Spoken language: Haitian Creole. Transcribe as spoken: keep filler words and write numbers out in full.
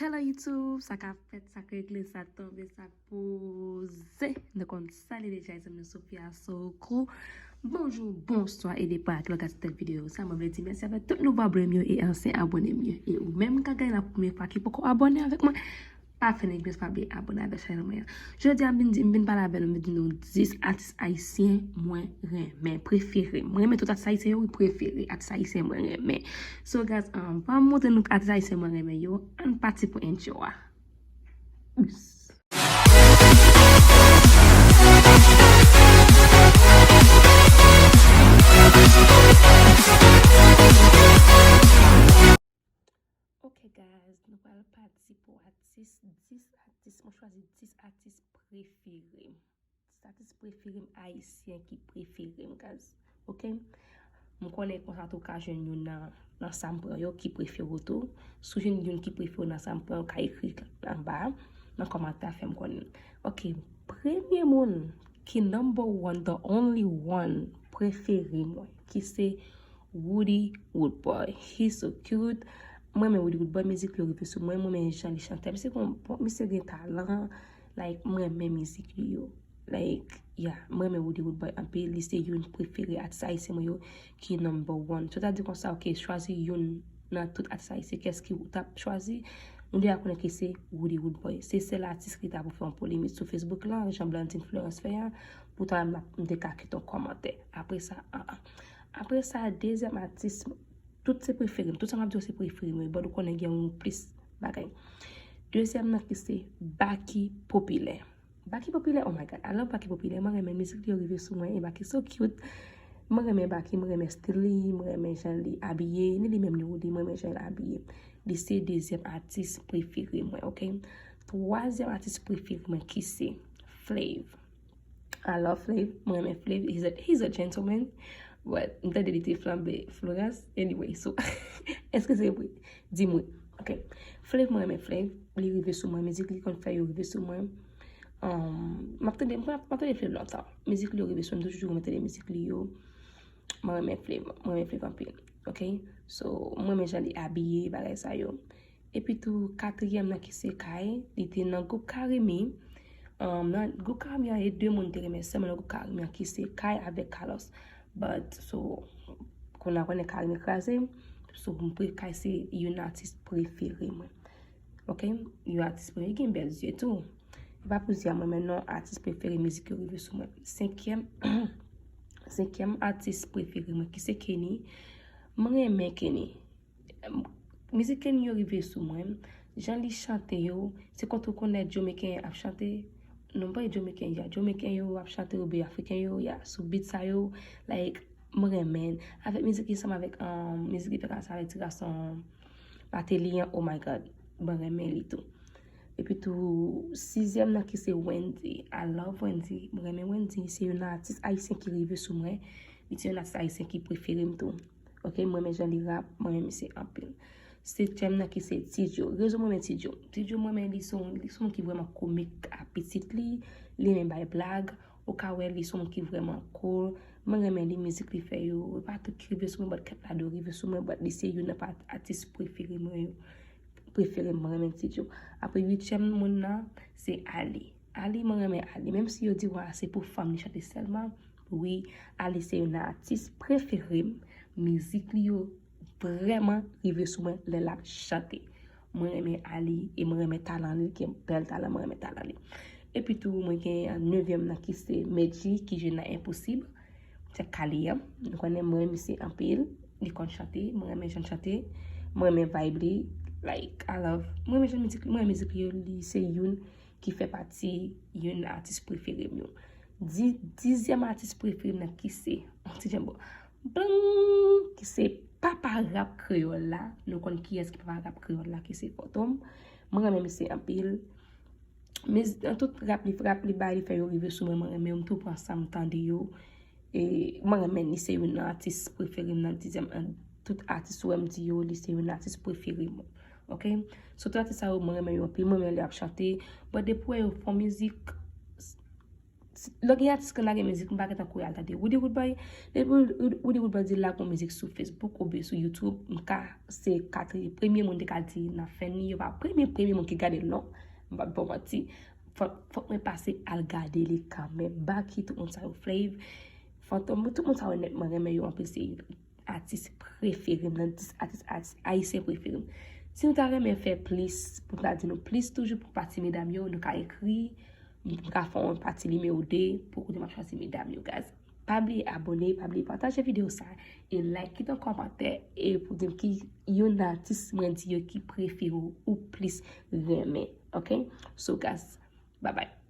Hello YouTube, sa k ap fèt, sa k regle, sa k tonbe, sa k poze. Nou konn sa li deja, zanmi nou Sophia Soko. Bonjou, bonswa, e depi a ki lè w gade tèt videyo sa, mwen vle di mèsi avèk tout nouvo abone m yo e ansyen abone m yo. E ou menm k ap gade la pou premye fwa ki poko abone avèk mwen, pa fè neglij, pa bliye abone avèk chanèl mwen an. Jodi a, m vin di, m vin pale avè nou, m vin di nou dis atis ayisyen mwen renmen, prefere. Mwen renmen tout atis ayisyen yo, wi, prefere. Atis ayisyen mwen renmen. So, guys, um, anvan m montre nou atis ayisyen mwen renmen yo, ann pati pou entwo a. Peace. Ok, guys, nou pral pati pou atis, dis atis, mwen chwazi dis atis prefere m. Dis atis prefere m ayisyen ki prefere m, guys. Ok? M konnen konsa tou ka jwenn youn nan, nan sa m pran yo ki prefere w tou. Si w jwenn youn ki prefere w nan sa m pran yo, ka ekri anba a, nan kòmantè a, fè m konnen. Ok, premye moun ki number one, the only one, prefere mwen, ki se Woody Woodboy. He's so cute. Mwen renmen Woody Woodboy, mizik li yo rive sou mwen, mwen renmen jan li chante. Misye gon bon, misye gen talan. Like, mwen renmen mizik li yo. Like, yeah, mwen renmen Woody Woodboy anpil. Li se youn prefere atis ayisyen mwen yo ki number one. Sètadi konsa, ok, chwazi youn nan tout atis ayisyen, kiyès ki ou t ap chwazi? Nou deja konnen ki se Woody Woodboy. Se sèl atis ki ta pou fè yon polemik sou Facebook lan, jan Blandine Florence fè a, pou ta m te ka kite yon kòmantè. Apre sa, an, an. Apre sa, dezyèm atis, tout se prefere m. Tout sa m ap di yo se prefere m, but ou konnen gen yon plis bagay. Dezyèm nan ki se Baky Popilè. Baky Popilè, oh my God, I love Baky Popilè. Mwen renmen mizik li yo rive sou mwen, e Baky so cute. Mwen renmen Baky, mwen renmen stil li, mwen renmen jan li abiye, ni li menm ni Woody, mwen renmen jan li abiye. Li se dezyèm atis prefere mwen, ok? Twazyèm atis prefere mwen ki se Flav. I love Flav, mwen renmen Flav, he's a, he's a gentleman. But m tande li te flanbe Florence. Anyway, so, èske se vre? Di mwen. Ok. Flav, mwen renmen Flav. Li rive sou mwen, mizik li konn fè yo rive sou mwen. Um, m ap tande, m ap, m ap tande Flav lontan. Mizik li yo rive sou mwen, m toujou renmen tande mizik li yo. Mwen renmen Flav, mwen renmen Flav anpil. Ok? So, mwen renmen jan li abiye, bagay sa yo. Epi tou, katriyèm nan ki se Kai, li te nan gwoup Carimi. Um, nan gwoup Carimi an, e de moun te renmen sèlman nan gwoup Carimi an ki se Kai avèk Carlos. But, so, kounye a konnen Carimi kraze, so, m pre Kai se youn atis prefere mwen. Ok? Youn atis prefere, li gen bèl zye tou. E pa pou zye a mwen, men non, atis prefere mizik yo rive sou mwen. Senkyèm, senkyèm atis prefere mwen ki se Kenny. Mwen renmen Kenny. Mizik Kenny yo rive sou mwen. Jan li chante yo, se konn tou konnen Jamaican ap chante. Non, pa Jamaican, ya. Jamaican yo ap chante yo, oubyen Afriken yo, ya. Sou beat sa yo, like, mwen renmen. Avèk mizik li ansanm avèk, um, mizik li fè ansanm avèk ti gason Martelly an, oh my God, mwen renmen li tou. Epi tou, sizyèm nan ki se Wendyy. I love Wendyy. Mwen renmen Wendyy. Se youn nan atis ayisyen ki rive sou mwen. Li se youn nan atis ayisyen ki prefere m tou. Ok, mwen renmen jan li rap, mwen renmen misye anpil. Setyèm nan ki se Ti Djo. Rezon mwen renmen Ti Djo. Ti Djo mwen renmen li se yon, li se yon moun ki vrèman komik ak pitit li. Li renmen bay blag. Ou ka wè li se yon moun ki vrèman cool. Mwen renmen li, mizik li fè yo. E pa tout ki rive sou mwen, but kèk ladan yo rive sou mwen, but li se youn nan pa-, atis prefere mwen yo. Prefere mwen renmen Ti Djo. Apre uityèm moun nan, se Ali. Ali, mwen renmen Ali. Menm si yo di wa se pou fanm li chante sèlman, wi, Ali se youn nan atis prefere m. Mizik li yo vrèman rive sou mwen lè l ap chante. Mwen renmen Ali e mwen renmen talan li, gen bèl talan, mwen renmen talan li. Epi tou, mwen gen nevyèm nan ki se Medjy, ki jwe nan Enposib. Se Kali an. Nou konnen mwen renmen misye anpil. Li konn chante, mwen renmen jan l chante. Mwen renmen vibe li. Like, I love. Mwen renmen jan mizik, mwen renmen mizik li yo, li se youn ki fè pati youn atis prefere m yo. Di-, dizyèm atis prefere m nan ki se, yon ti djanbo. Bang! Ki se papa rap kreyòl la. Nou konn kiyès ki papa rap kreyòl la, ki se Fòtom. Mwen renmen misye anpil. Men nan tout rap li, rap li bay, li fè yo rive sou mwen, mwen renmen yo, m tou pran sa m tande yo. E mwen renmen li, se youn nan atis prefere m nan dizyèm, nan tout atis ou wè m di yo, li se youn nan atis prefere mwen. Ok? So, tout atis sa yo, mwen renmen yo anpil, mwen renmen lè y ap chante. But depi w wè yo fè yon mizik, s-, Lè gen atis k ap lage mizik, m pa gentan kouri al tande Roody Roodboy. Depi Roody Roodboy di l lage yon mizik sou Facebook oubyen sou YouTube, m ka, se katriyèm, premye moun te ka di nan fè ni yo pa premye, premye moun ki gade l non. M p ap ba w manti. Fòk, fòk mwen pase al gade li kanmenm. Baky, tout moun sa yo, Flav, Fantom, tout moun sa yo nèt mwen renmen yo anpil, se atis prefere m nan, atis, atis ayisyen prefere m. Si nou ta renmen fè plis, pou m ta di nou plis toujou pou pati medam yo, nou ka ekri, m ka fè yon pati nimewo de pou kote m ap chwazi medam yo, guys. Pa bliye abòne, pa bliye pataje videyo sa, e like, kite yon kòmantè, e pou di m ki youn nan atis mwen di yo ki prefere w ou plis renmen, ok? So, guys, bye bye.